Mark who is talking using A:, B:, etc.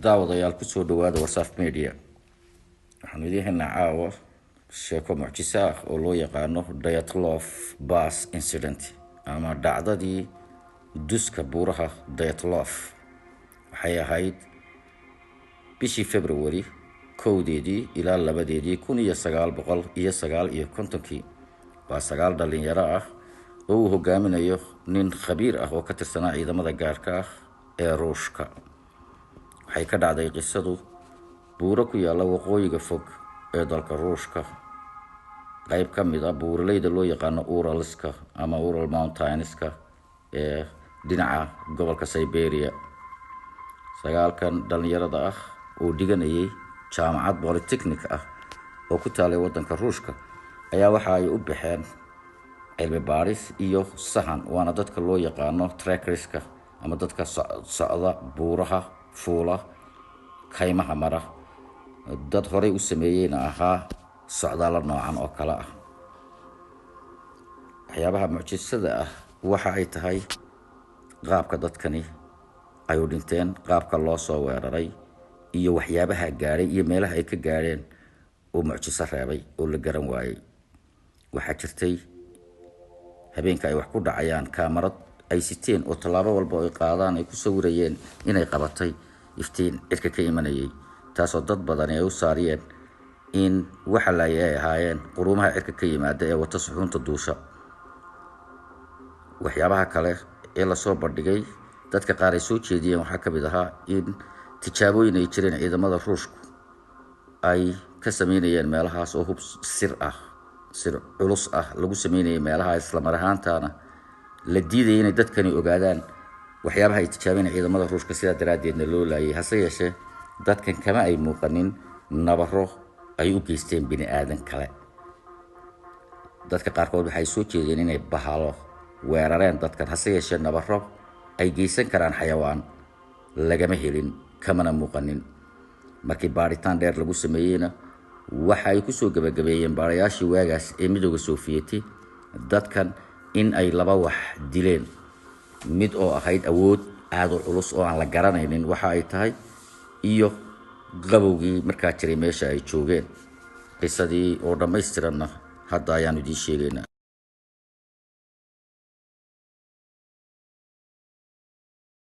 A: Daawadayaal, kusoo dhawaada Warsaaf Media. Waxaanu idiin haynaa caawa sheeko mucjiso ah oo loo yaqaano Dyatlov Pass Incident ama dhacdadii duska buuraha Dyatlov. Waxay ahayd bishii February 1deedii ilaa 2deedii 1959-kii. Waa 9 dhalinyaro ah oo uu hogaaminayo nin khabiir ah oo ka tirsanaa ciidamada gaarka ah ee Ruushka. Waxay ka dhacday qisadu buuro ku yaalla waqooyiga fog ee dalka Ruushka, qayb ka mid ah buuraleyda loo yaqaano Uralska ama Ural Mountainska ee dhinaca gobolka Siberia. 9kan dhalinyarada ah oo dhiganayay jaamacad polytechnic ah oo ku taalay wadanka Ruushka ayaa waxa ay u baxeen cilmi baadhis iyo sahan, waana dadka loo yaqaano trekkerska ama dadka socda buuraha, fuula kaymaha, mara, dad horey u sameeyeyna ahaa socdaalo noocan oo kale ah. Waxyaabaha mucjisada ah waxa ay tahay qaabka dadkani ay u dhinteen, qaabka loo soo weeraray iyo waxyaabaha gaadhay iyo meelaha ay ka gaadheen oo mucjiso reebay oo la garan waayey. Waxaa jirtay habeenka ay wax ku dhacayaan kaamarad ay siteen oo tallaabo walba ay qaadaan ay ku sawirayeen inay qabatay iftiin cirka ka imanayay, taasoo dad badani ay u saariyeen in waxa laayay ay ahaayeen quruumaha cirka ka yimaada ee wata suxuunta duusha. Waxyaabaha kale ee lasoo bandhigay, dadka qaar ay soo jeediyeen, waxaa ka mid ahaa in tijaabooyin ay jireen ciidamada Ruushku ay ka sameynayeen meelahaas oo hub sir ah, sir culus ah lagu sameynayay meelaha, islamar ahaantaana la diidayay inay dadkani ogaadaan waxyaabaha ay tijaabeen ciidamada Ruushka, sidaa daraaddeedna loo laayay. Hase yeeshee dadkan kama ay muuqanin nabaro ay u geysteen bini aadan kale. Dadka qaarkood waxay soo jeedeen inay bahalo weerareen dadkan, hase yeeshee nabaro ay geysan karaan xayawaan lagama helin, kamana muuqanin. Markii baadhitaan dheer lagu sameeyeyna, waxa ay kusoo gebagabeeyeen baarayaashii waagaas ee Midooda Soofiyeti dadkan in ay laba wax dileen: mid oo ahayd awood aada u culus oo aan la garanaynin waxa ay tahay, iyo qabowgii markaa jiray meesha ay joogeen. Qisadii oo dhammaystiranna hadda ayaanu idiin sheegaynaa.